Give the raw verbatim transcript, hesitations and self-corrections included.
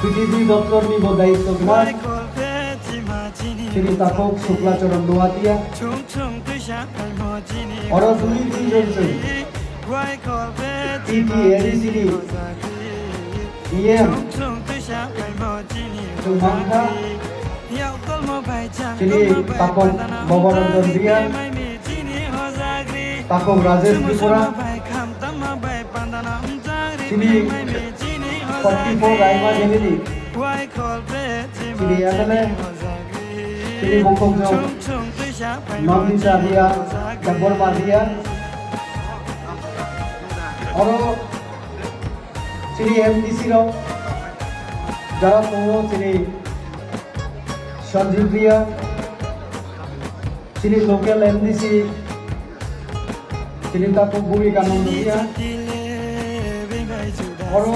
P T D doptor ni bo daityo gwnang chini takhuk Shukla Charan Noatia. Oro twi tin jon chwng P T A D C ni E M chwng mangkha. Chini takhuk Bhabaranjan Reang, takhuk Rajesh Tripura, chini forty four Raima Valley ni chini M L A, chini bukhukjwk Nandita Reang, Debbarma Reang. Oro chini M D C rok jara tongo, chini Sanjib Reang, chini local M D C, chini takhuk Bhumika Nandoria. Oro